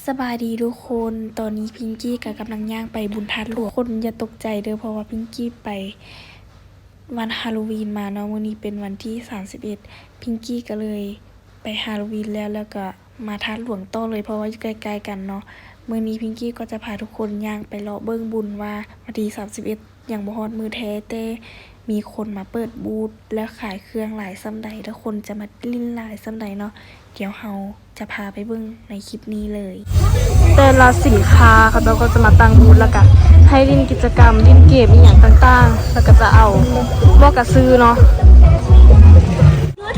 ສະບາຍດີທຸກຄົນ, ຕອນນີ້ພິງກີ້ກໍກຳລັງຍ່າງໄປບຸນທາດຫຼວງ. ຄົນຢ່າຕົກໃຈເດີ້ ເພາະວ່າພິງກີ້ໄປວັນຮາໂລວີນມາເນາະ, ມື້ນີ້ເປັນວັນທີສາມສິບເອັດ ພິງກີ້ກໍເລີຍໄປຮາໂລວີນແລ້ວ ແລ້ວກໍມາທາດຫຼວງຕໍ່ເລີຍ ເພາະວ່າຢູ່ໃກ້ໆກັນເນາະ. ມື້ນີ້ພິງກີ້ກໍຈະພາທຸກຄົນຍ່າງໄປເລາະເບິ່ງບຸນວ່າວັນທີສາມສິບເອັດ ຍັງບໍ່ຮອດມື້ແທ້ ແຕ່ມີຄົນມາເປີດບູດ ແລະ ຂາຍເຄື່ອງຫຼາຍສ່ຳໃດ ແລະ ຄົນຈະມາຫຼິ້ນຫຼາຍສ່ຳໃດເນາະ, ດຽວເຮົາຈະພາໄປເບິ່ງໃນຄລິບນີ້ເລີຍ. ແຕ່ລະສິນຄ້າເຂົາເຈົ້າກໍຈະມາຕັ້ງບູດ ແລ້ວກະໃຫ້ຫຼິ້ນກິດຈະກຳ ຫຼິ້ນເກມອີ່ຫຍັງຕ່າງໆ ແລ້ວກະຈະເອົາ ບໍ່ກະຊື້ເນາະ.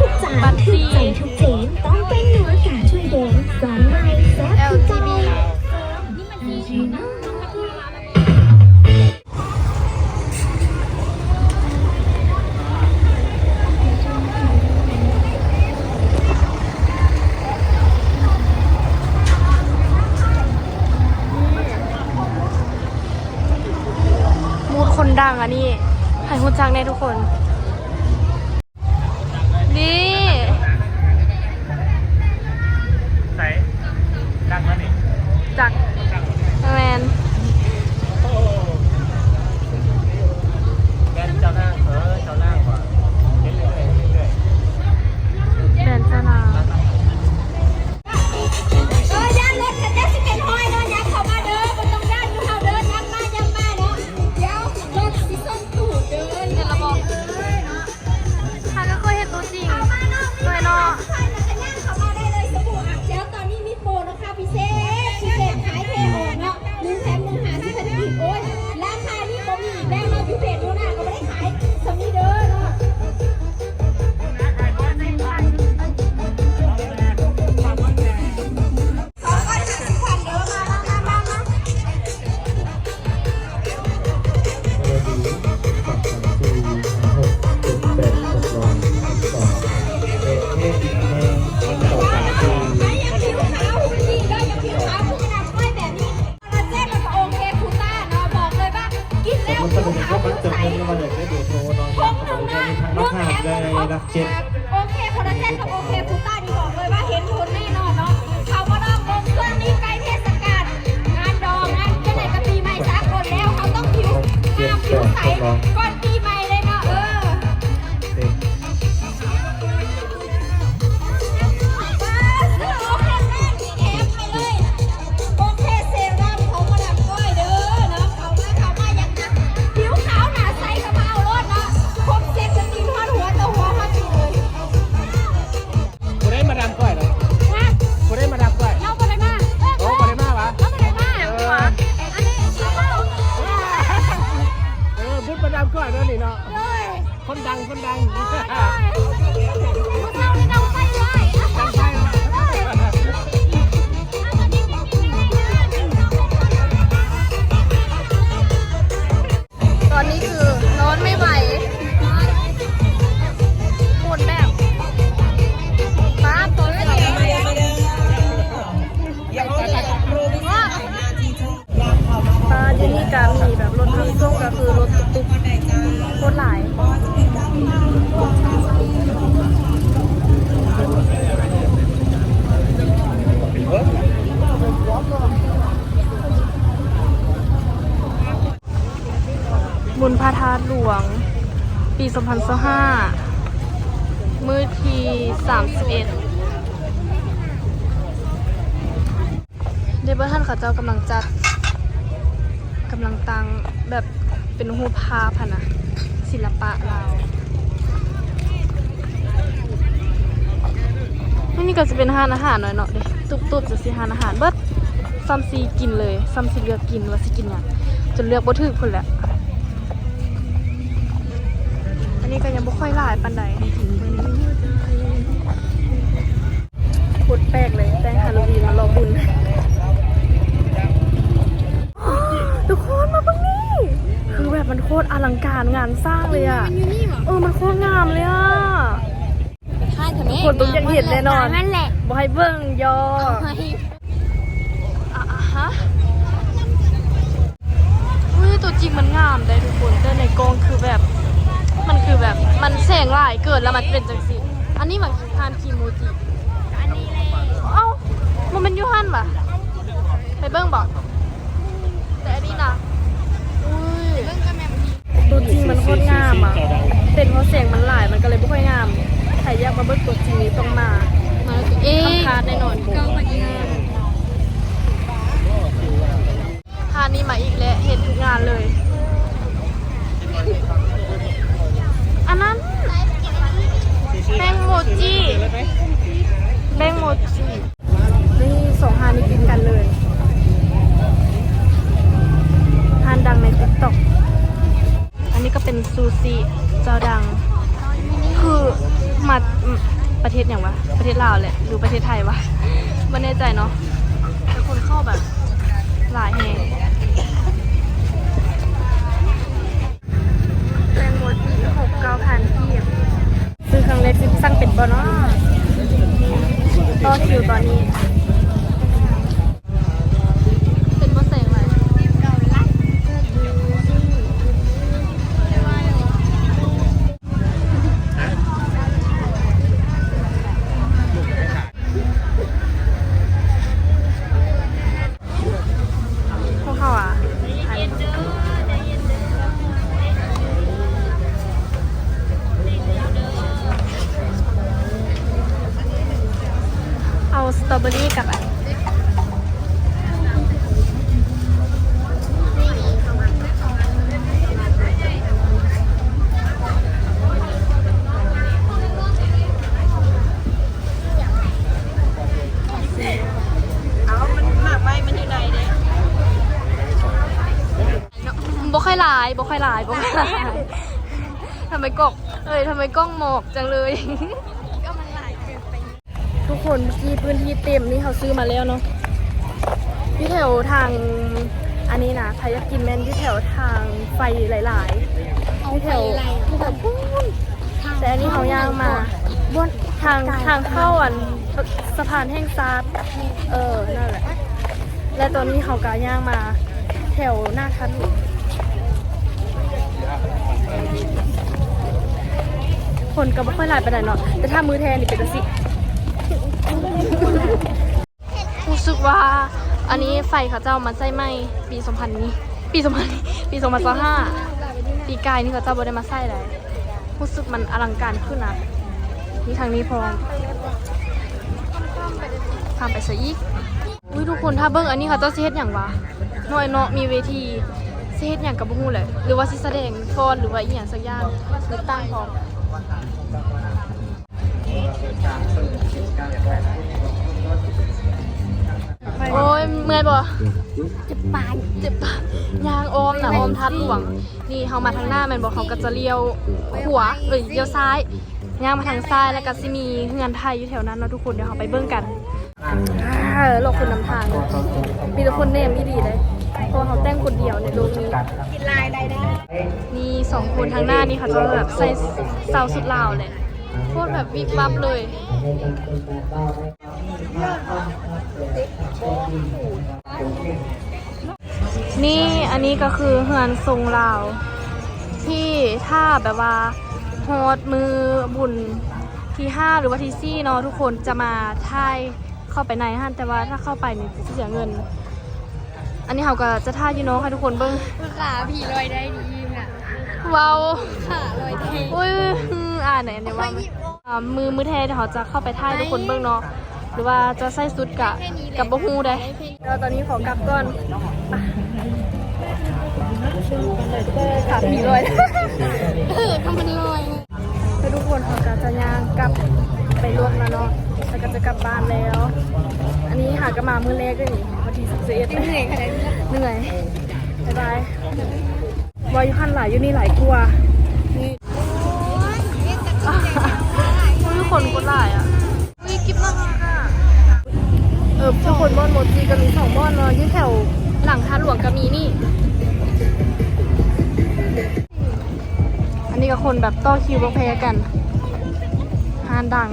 ทุกจาน บัตรฟรี ถูกใจทุกเจน ต้องเป็นนัวกาช่วยเดน สองใบแซ่บทุกจาน แอลจีบี หมู่คนดังอันนี้ ให้รู้จักแน่ทุกคน นี่ ໃສ ດັງແລ້ວນີ້ ຈັກ ແມ່ນ ແບນເຈົ້ານາງ ເອີ ເຈົ້ານາງວ່າ ເຮັດເລື້ອຍໆ ເຮັດເລື້ອຍໆ ແບນເຈົ້ານາງ. ເອີ ຢ້ານລົດຄັນເຈົ້າຊິເປັນຮອຍເນາະ ຍັບເຂົ້າມາເດີ້ ບໍ່ຕ້ອງຢ້ານຢູ່ເຮົາເດີ້ ຍັບມາ ຍັບມາເນາະ ດຽວລົດຊິຊົນຕູດເດີ້ ເຫັນແລ້ວບໍ່? ເຮົາກໍເຄີຍເຫັນຕົວຈິງເລີຍເນາະ ເຂົ້າມາເນາະ ເຂົ້າມາໄດ້ເລີຍ ສະບູ່ອາບແຈ່ວ ຕອນນີ້ມີໂປຣນະຄະພິເສດ ພິເສດຂາຍແທ້ອອກເນາະ ໜຶ່ງແຖມໜຶ່ງ ຫ້າສິບພັນກີບ ໂອ້ຍ ລາຄານີ້ບໍ່ມີອີກແລ້ວເນາະ ຢູ່ເພຈໜູນາກໍບໍ່ໄດ້ຂາຍສ່ຳນີ້ເດີ້ເນາະ. โอเค คอลลาเจนกับโอเค ฟูต้า นี่บอกเลยว่าเห็นผลแน่นอนเนาะ เขามาลองเบิ่งเครื่องนี้ใกล้เทศกาล งานดอง งานจั่งใด๋ก็ปีใหม่สากลแล้ว เขาต้องผิวงามผิวใสก่อนปีใหม่เลยเนาะ เออ โอเค แถมไปเลย โอเค เซรั่มของมาดามก้อยเด้อเนาะ เข้ามา เข้ามา อยากจะผิวขาวหน้าใสก็มาเอาโลดเนาะ ครบเซต จะตีนฮอดหัว แต่หัวฮอดตีนเลย ผู้ใด๋มาดามก้อยเหรอ ฮะ ผู้ใด๋มาดามก้อย เราบ่ได้มา โอ้ บ่ได้มาหวา เราบ่ได้มา เออ อันนี้ เออ บุญมาดามก้อยเนาะนี่เนาะ โดย คนดัง คนดัง เออ โดย ผู้เฒ่านี่ดังไฟเลย ดังไฟเลย โดย ตอนนี้คือนอนไม่ไหว หมุนแบบ ป๊าบ ตอนนี้ ปาด อยู่นี่ก็มีแบบรถรับส่ง ก็คือรถตุ๊กๆ โคตรหลาย บุญพระธาตุหลวง ปีสองพันยี่สิบห้า มื้อที่สามสิบเอ็ด เดเบิลหันเขาเจ้ากำลังจัด กำลังตั้งแบบเป็นรูปภาพหั้นนะ ศิลปะลาว อันนี้ก็สิเป็นร้านอาหารน้อยเนาะเด้ ตุ๊บๆ จั่งซี้ ร้านอาหารเบิด ส่ำสิกินเลย ส่ำสิเลือกกินว่าสิกินหยัง จนเลือกบ่ถูกพู้นแหละ อันนี้ก็ยังบ่ค่อยหลายปานใด โคตรแปลกเลย แต่งฮาโลวีนมาเลาะบุญ ทุกคนมาเบิ่งนี่ คือแบบมันโคตรอลังการงานสร้างเลยอะ มันอยู่นี่หวา เออ มันโคตรงามเลยอะ คนต้องอยากเห็นแน่นอน นั่นแหละ บ่ให้เบิ่ง ยอ เอาให้ อ่ะ อ่ะฮะ อุ้ย ตัวจริงมันงามได้ทุกคน แต่ในกล้องคือแบบ มันคือแบบ มันแสงหลายเกิน แล้วมันเป็นจั่งซี้ อันนี้หมายถึงทานคิโมจิ อันนี้เลย เอ้า มันเป็นยูฮันปะ ເບິ່ງບໍ່? ແຕ່ອັນນີ້ນະ ອຸ້ຍ ຕົວຈິງມັນໂຄດງາມອະ ເປັນເພາະແສງມັນຫຼາຍ ມັນກໍເລີຍບໍ່ຄ່ອຍງາມ. ໃຜຢາກມາເບິ່ງຕົວຈິງນີ້ຕ້ອງມາ ມາດ້ວຍຕົວເອງ ຫ້າມພາດແນ່ນອນ. ຮ້ານນີ້ມາອີກແລ້ວ ເຫັນທຸກງານເລີຍ. ອັນນັ້ນ ແປ້ງໂມຈິ ແປ້ງໂມຈິ. ນີ້ສອງຮ້ານນີ້ຕິດກັນເລີຍ ຮ້ານດັງໃນຕິກຕັອກ. ອັນນີ້ກໍເປັນຊູຊິເຈົ້າດັງ ຄືມາ ປະເທດຫຍັງວະ ປະເທດລາວແຫຼະ ຫຼືປະເທດໄທວະ ບໍ່ແນ່ໃຈເນາະ ແຕ່ຄົນເຂົ້າແບບຫຼາຍແຮງ. ແປ້ງໂມຈິ ຫົກເກົ້າພັນກີບ. ຊື້ຄັ້ງແລກຊິສັ່ງເປັນບໍ່ເນາະ? ຕໍ່ຄິວຕອນນີ້ ເປັນບໍ່ແສງຫຼາຍ. ພວກເຮົາອະ ເອົາສະຕໍເບີຣີກັບອັນ ເອົ້າ ມັນໝາກໄມ້ມັນຢູ່ໃນເດ້. ບໍ່ຄ່ອຍຫຼາຍ ບໍ່ຄ່ອຍຫຼາຍ ບໍ່ຄ່ອຍຫຼາຍ. ທຳໄມກ້ອງ ເອີຍ ທຳໄມກ້ອງໝອກຈັງເລີຍ? ກໍມັນຫຼາຍເກີນໄປ. ທຸກຄົນ ເມື່ອກີ້ພື້ນທີ່ເຕັມ ນີ້ເຮົາຊື້ມາແລ້ວເນາະ. ຢູ່ແຖວທາງ ອັນນີ້ນະ ໃຜຢາກກິນແມ່ນຢູ່ແຖວທາງໄຟຫຼາຍໆ ຢູ່ແຖວ ຢູ່ແຖວພຸ້ນ. ແຕ່ອັນນີ້ເຮົາຍ່າງມາ ບ່ອນທາງ ທາງເຂົ້າອັນ ສະ ສະພານແຫ່ງຊາດ ເອີ ນັ້ນແຫຼະ. ແລະຕອນນີ້ເຮົາກໍຍ່າງມາແຖວໜ້າທາດຫຼວງ. ຄົນກໍບໍ່ຄ່ອຍຫຼາຍປານໃດເນາະ ແຕ່ຖ້າມື້ແທ້ນີ້ເປັນຈັ່ງຊີ້. ຮູ້ສຶກວ່າອັນນີ້ໄຟເຂົາເຈົ້າມາໃຊ້ໃໝ່ປີສອງພັນນີ້ ປີສອງພັນ ປີສອງພັນຊາວຫ້າ ປີກາຍນີ້ເຂົາເຈົ້າບໍ່ໄດ້ມາໃຊ້ແລ້ວ. ຮູ້ສຶກມັນອະລັງການຂຶ້ນນະ ມີທາງນີ້ພ້ອມ ຂ້າມໄປໃສອີກ? ອຸ້ຍ ທຸກຄົນ ຖ້າເບິ່ງອັນນີ້ເຂົາເຈົ້າຊິເຮັດຫຍັງວະ? ນ້ອຍເນາະ ມີເວທີ ຊິເຮັດຫຍັງກໍບໍ່ຮູ້ແຫຼະ ຫຼືວ່າຊິສະແດງຟ້ອນ ຫຼືວ່າອີ່ຫຍັງສັກຢ່າງ ມີຕັ້ງພ້ອມ. ໂອ້ຍ ເມື່ອຍບໍ່? ເຈັບປານ ເຈັບປານ. ຍ່າງອ້ອມນະ ອ້ອມທາດຫຼວງ. ນີ້ເຮົາມາທາງໜ້າແມ່ນບໍ່? ເຮົາກໍຈະລ້ຽວຂວາ ເອີຍ ລ້ຽວຊ້າຍ. ຍ່າງມາທາງຊ້າຍ ແລ້ວກໍຊິມີເຮືອນໄທຢູ່ແຖວນັ້ນເນາະທຸກຄົນ. ດຽວເຮົາໄປເບິ່ງກັນ. ເອີ ຫຼອກຄົນນຳທາງ ມີແຕ່ຄົນແນມອີ່ຫຼີເດ້ ເພາະວ່າເຮົາແຕ່ງຄົນດຽວໃນໂລກນີ້. ນີ້ສອງຄົນທາງໜ້ານີ້ເຂົາເຈົ້າແບບໃສ່ເຊົ່າຊຸດລາວແຫຼະ ໂຄດແບບວິບວັບເລີຍ. ນີ້ ອັນນີ້ກໍຄືເຮືອນຊົງລາວ ທີ່ຖ້າແບບວ່າຮອດມື້ບຸນທີຫ້າ ຫຼືວ່າທີສີ່ເນາະ ທຸກຄົນຈະມາຖ່າຍເຂົ້າໄປໃນຫັ້ນ ແຕ່ວ່າຖ້າເຂົ້າໄປນີ້ຊິເສຍເງິນ. ອັນນີ້ເຮົາກໍຈະຖ່າຍຢູ່ນອກໃຫ້ທຸກຄົນເບິ່ງ. ຂາຜີລອຍໄດ້ດີນະ ເວົ້າ ຂາລອຍໄດ້. ໂອ້ຍ ອ່າ ໃນອັນນີ້ວ່າ ອ່າ ມື້ ມື້ແທ້ເຮົາຈະເຂົ້າໄປຖ່າຍໃຫ້ທຸກຄົນເບິ່ງເນາະ ຫຼືວ່າຈະໃສ່ຊຸດກະ ກະບໍ່ຮູ້ເດ້. ແລ້ວຕອນນີ້ຂໍກັບກ່ອນ ໄປ ຂາຜີລອຍ ເອີ ກໍມັນລອຍ. ແລ້ວທຸກຄົນເຮົາກໍຈະຍ່າງກັບໄປລົດແລ້ວເນາະ ແລ້ວກໍຈະກັບບ້ານແລ້ວ. ອັນນີ້ຫາກໍມາມື້ແລກເດ້ນີ້ ວັນທີສິບເອັດ ເໜື່ອຍຂະໜາດນີ້ ເໜື່ອຍ. ບາຍບາຍ. ວ່າຢູ່ຫັ້ນຫຼາຍ ຢູ່ນີ້ຫຼາຍກວ່າ. ນີ້ ໂອ້ຍ ຄົນໂຄດຫຼາຍອະ. ອຸ້ຍ ກິບໜ້າຮັກອະ. ເອີ ທຸກຄົນ ບ່ອນໂມຈິກໍມີສອງບ່ອນເນາະ ຢູ່ແຖວຫຼັງທາດຫຼວງກໍມີນີ້. ອັນນີ້ກໍຄົນແບບຕໍ່ຄິວບໍ່ແພ້ກັນ ຮ້ານດັງ.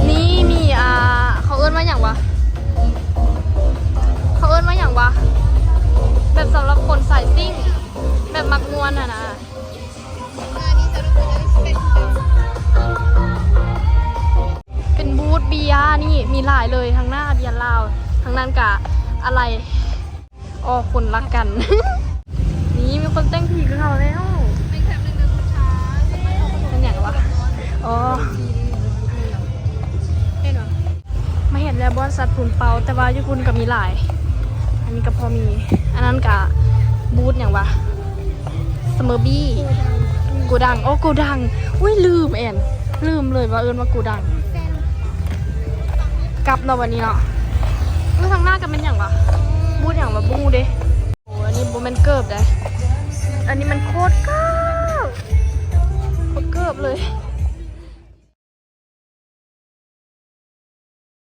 ນີ້ມີ ອ່າ ເຂົາເອີ້ນວ່າຫຍັງວະ? ເຂົາເອີ້ນວ່າຫຍັງວະ? ແບບສຳລັບຄົນສາຍຊິ້ງ ແບບມັກມ່ວນຫັ້ນນະ. ເປັນບູດເບຍ ນີ້ມີຫຼາຍເລີຍ ທາງໜ້າທະບຽນລາວ ທາງນັ້ນກະອາໄຫຼ່ ອໍ ຄົນຮັກກັນ ນີ້ມີຄົນແຕ່ງຜີຄືເຂົາແລ້ວ ເປັນຫຍັງວະ? ອໍ ມາເຫັນແລ້ວບ່ອນສັດປູນເປົ່າ ແຕ່ວ່າຢູ່ພຸ້ນກໍມີຫຼາຍ ອັນນີ້ກໍພໍມີ ອັນນັ້ນກະບູດຫຍັງວະ? ສະເມີບີ ໂກດັງ ໂອ້ ໂກດັງ ອຸ້ຍ ລືມແອນ ລືມເລີຍວ່າເອີ້ນວ່າໂກດັງ ກັບເນາະ ບັດນີ້ເນາະ ອຸ້ຍ ທາງໜ້າກໍແມ່ນຫຍັງວະ? ບູດຫຍັງວະ? ບໍ່ຮູ້ເດ້ ໂອ້ ອັນນີ້ບໍ່ແມ່ນເກີບໃດ